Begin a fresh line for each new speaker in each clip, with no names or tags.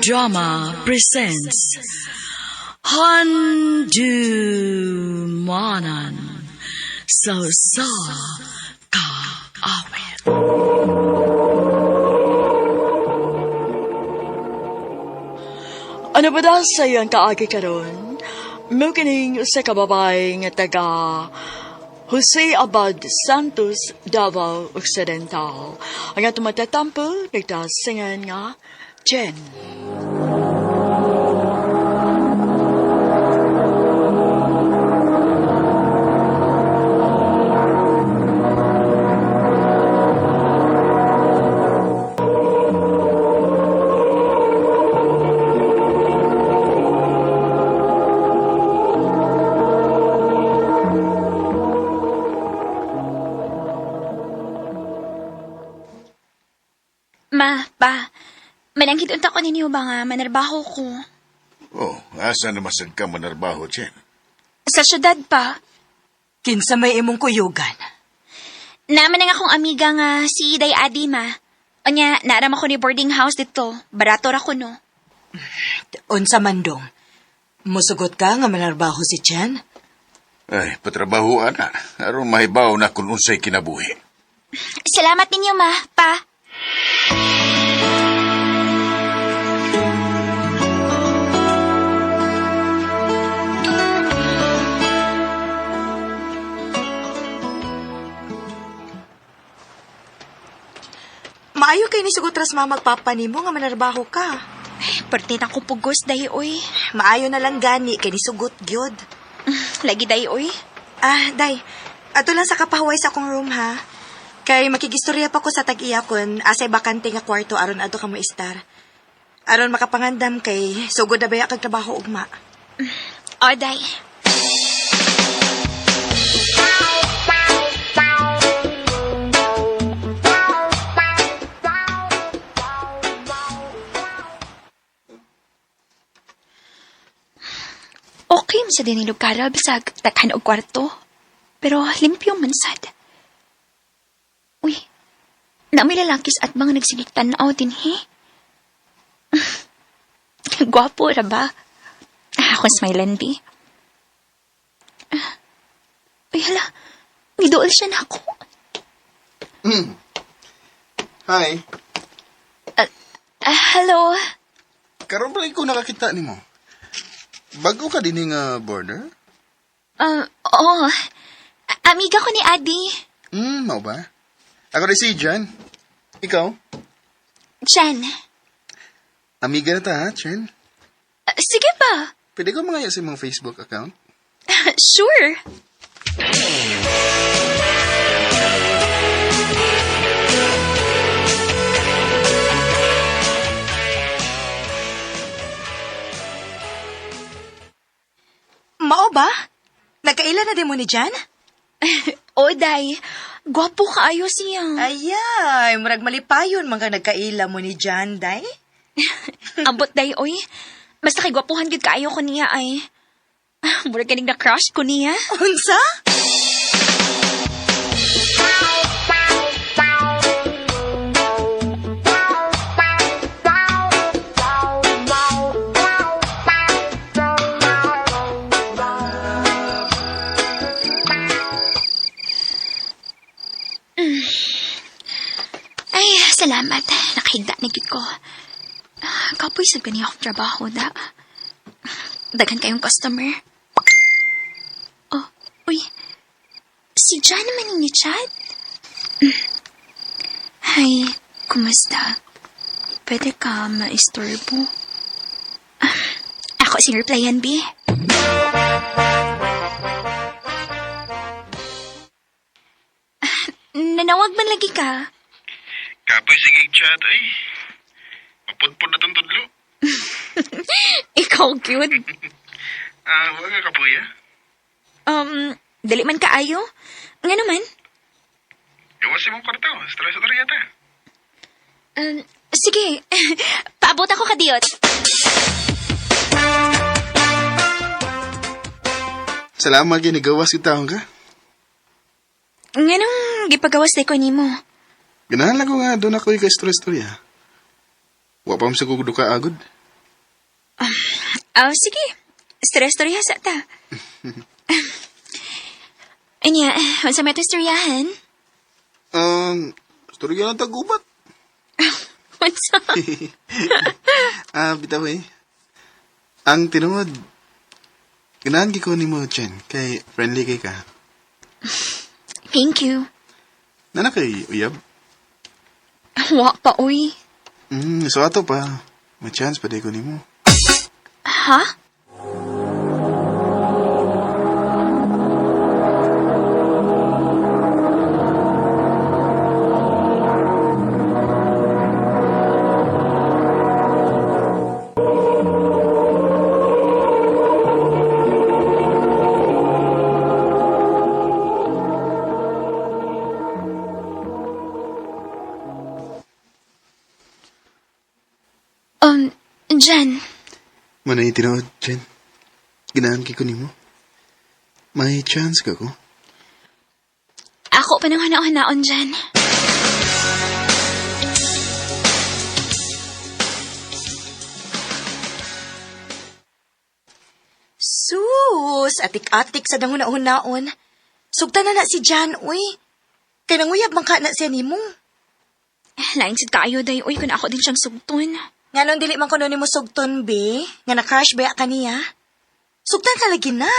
Drama presents Handumanan sa sa kaawit. Ano ba daw sa iyang kaagi karon? Mukining sa kababay nga taga Jose Abad Santos, Davao Occidental. Ang atong matatampo, nagtasingan nga Jen.
Ma, pa, mananghit unta ko ninyo ba nga manarbaho ko?
Oh, asa na masad ka manarbaho, Chen?
Sa syudad pa.
Kinsa may imong kuyugan.
Naman ang akong amiga nga si Day Adi, ma. Onya, naaram ako ni boarding house dito. Barato ra ko, no.
Unsa man dong. Musugot ka nga manarbaho si Chen?
Ay, patrabaho ana. Aron mahibaw na kung unsay kinabuhi.
Salamat ninyo, ma, pa.
Maayo kay ni sugot ras mama magpapa nimo nga manarbaho ka.
Parte na ko pugos, day, oy.
Maayo na lang gani kay ni sugot gyud.
Lagi, day, oy.
Ah, day. Ato lang sa kapahuway sa akong room ha. Kay makigistorya pa ko sa tag-iya kun asay bakante nga kwarto aron adto ka mo istar. Aron makapangandam kay sugod na baya kag trabaho ugma.
O, day. Okay man sa dinilog kara, bisag takhan og kwarto. Pero limpyo man sad. Uy, na may lalakis at mga nagsigig tanaw din, he? Gwapo ra ba? Ah, ako smilen, di. Ah, uy, hala. Nidool siya na ako.
Hi.
Ah, hello.
Karon pa ko nakakita nimo. Bago ka din nga border?
Oo. Amiga ko ni Adi.
Mao ba? Ako rin si Jan. Ikaw?
Jen.
Amiga na ta, ha, Chen?
Ah, sige pa.
Pwede ko mga sa imong Facebook account?
Sure.
Mao ba? Nagkaila na din mo ni Jan?
O, day. Gwapo kaayo siya.
Ayay, murag malipayon man ka nagkaila mo ni Jan, day.
Ambot, day, oy. Basta kay gwapuhan gyud kaayo ko niya ay. Ah, murag ganing na crush ko niya.
Unsa?
Ay, salamat. Nakahigda na gyud ko. Ah, kapoy sa gani akong trabaho da. Daghan kayong customer. Oh, uy. Si John naman ni chat. Hi, kumusta? Pwede ka maistorbo? Ah, ako si replyan, B. Ah, nanawag man lagi ka.
Kapoy sige chat ay. Mapudpud na tong tudlo.
Ikaw, cute.
Ah, wag ka kapoy ah.
Dali man kaayo. Nga naman.
Gawas imong kwarto, stress na yata.
Sige, paabot ako kadiyot.
Salamat gyud gawas kita ka.
Nganong gipagawas day ko nimo?
Ganahan lang ko nga doon ako ka stress storya. Wa pa mo sa ka agod.
Oh, sige. Istorya-istorya sa ta. Anya, unsa may istoryahan?
Istorya lang tagubat.
Unsa?
Ah, bitaw eh. Ang tinuod, ganahan ko nimo, Chen, kay friendly kay ka.
Thank you.
Nana kay uyab?
Wa pa, uy.
So ato pa, may chance pa di ko nimo.
Ha? Jen.
Manay tinuod, Chen. Ganahan ko nimo. May chance ka ko?
Ako pa nang hanaon-hanaon dyan.
Sus, atik-atik sa danguna-unaon. Sugtan na na si Jan, uy. Kay nanguyab man ka na siya nimo.
Lain sad kaayo day, uy, kun ako din siyang sugton.
Nganong dili man kuno nimo sugton, be? Nga na-crush ba kaniya? Sugtan ka lagi na.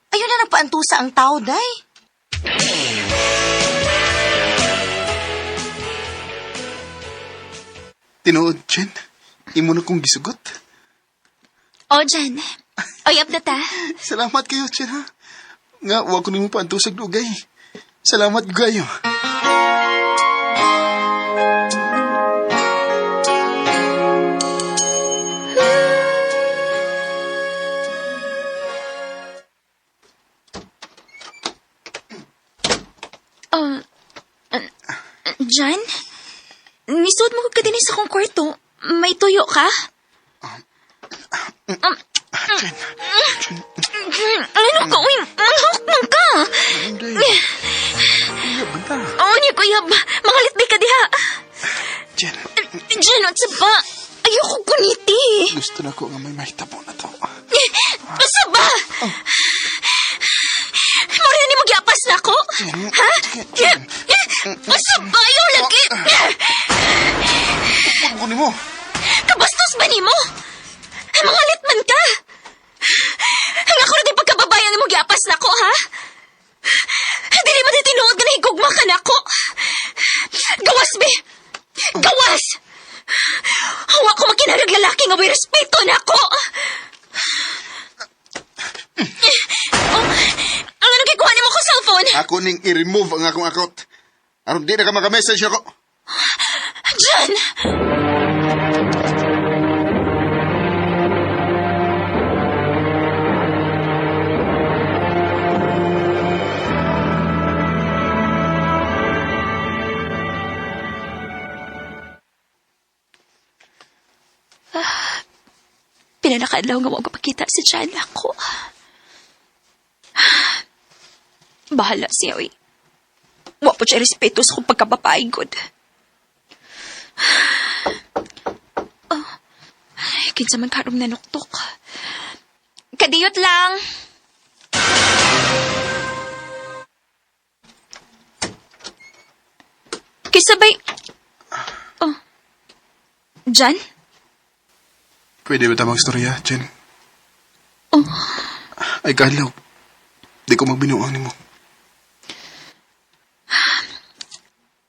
Ayun na nagpaantusa ang tao, day.
Tinuod, Chen. Imo na kong gisugot.
O, Jen. Uyab na ta.
Salamat kayo, Chen, ha? Nga, wa ko nimo paantusag dugay. Salamat kayo.
Um, Jan? Nisuot mo ka din sa akong kwarto. May tuyo ka?
Chen,
Ano ka? Uy, manghawak man ka!
hindi. Uyab man ta.
Oo niya, kuya. Mangalit ka diha.
Chen,
Jan, unsa ba? Ayoko kuniti.
gusto na ko nga may mahitabo na to.
Unsa ba? Mura ni mo giapas na ako?
Chen,
Ha?
Chen,
Unsa ba? Ayaw lagi.
Huwag ko nimo.
Kabastos ba nimo? Mangalit man ka. Ang ako na din pagkababayan nimo giapas na ako, ha? Dili ba di tinuod nga nahigugma ka na ako? Gawas, be! Gawas! Hawa ko makinarag lalaki nga may respeto na ako! Oh, ang anong gikuha nimo ko cellphone?
Ako ning i-remove ang akong account. Aron di na ka maka-message ako.
Jan! Pinanakaadlaw nga mo kapakita si Jan ako. Bahala siya, uy. Wa po siya respeto sa kong pagkababae, good. Ay, kinsa man karong nanuktok. Kadiyot lang. Kisabay... Oh. Jan?
Pwede ba tamang istorya, Chen?
Oh.
Ay, kahalaw. Di ko magbinuang nimo.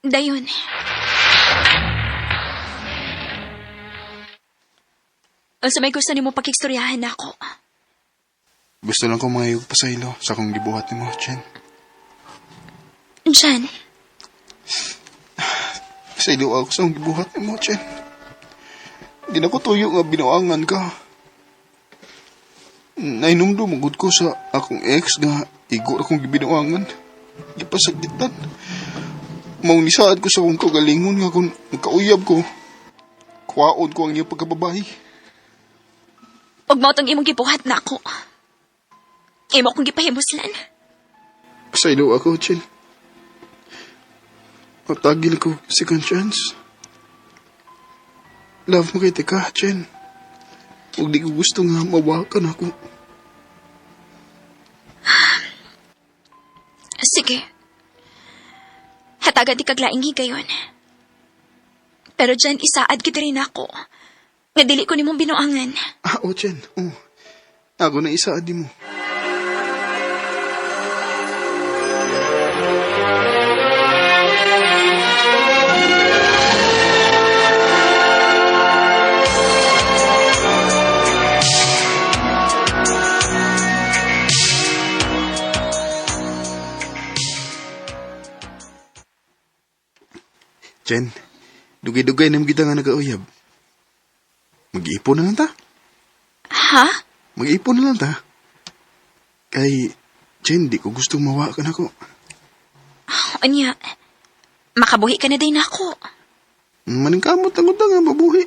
Dayon. Unsa may gusto nimo pakigstoryahan nako?
Gusto lang ko mangayog pa sa ilo sa akong gibuhat nimo, Chen.
Jan,
Sa ilo ako sa akong gibuhat nimo, Chen. Di na ko tuyo nga binuangan ka. Nainumdum gud ko sa akong ex nga igo ra kong gibinuangan. Gipasagitan. Maunisaad ko sa akong kagalingon nga kung magkauyab ko, kuwaon ko ang iyang pagkababae.
ug mao tong imong gibuhat nako. Imo kong gipahimuslan.
Sa ilo ako, Chen. Matagil ko second chance. Love mo kay Tika, Chen. Ug di ko gusto nga mawakan ako.
Sige. Hatagan di kaglaing higayon. Pero dyan isaad kita rin ako. Nga dili ko nimong binuangan.
Ah, o Jen. Oh. Ako na isaad di mo. Jen, dugay-dugay na kita nga nagauyab. Mag-iipon na lang ta.
Ha?
Mag-ipon na lang ta. Kay, Jen, di ko gustong mawakan ako.
Anya, makabuhi ka na din ako.
Maningkamot ang utang nga mabuhi.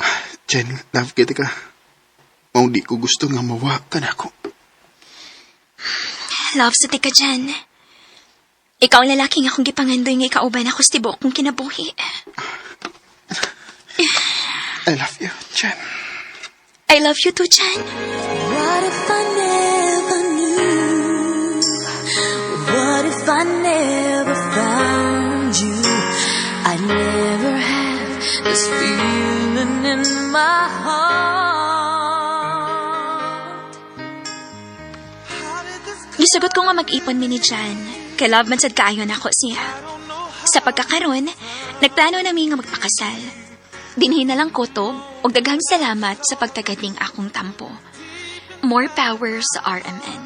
Ah, Jen, love kita ka. Mao di ko gusto nga mawakan ako.
Love sa tika dyan. Ikaw ang lalaki nga akong gipangandoy nga ikauban ako sa tibuok kong kinabuhi.
I love you, Jen.
I love you too, Jan.
What if I never knew? What if I never found you? I'd never have this feeling in my heart.
Gisugot ko nga mag-ipon mi ni Jan. Kay love man sad kaayo nako siya. Sa pagkakaron, nagplano nami nga magpakasal. Dinhi na lang kutob ug daghang salamat sa pagtagad ning akong tampo. More power sa RMN.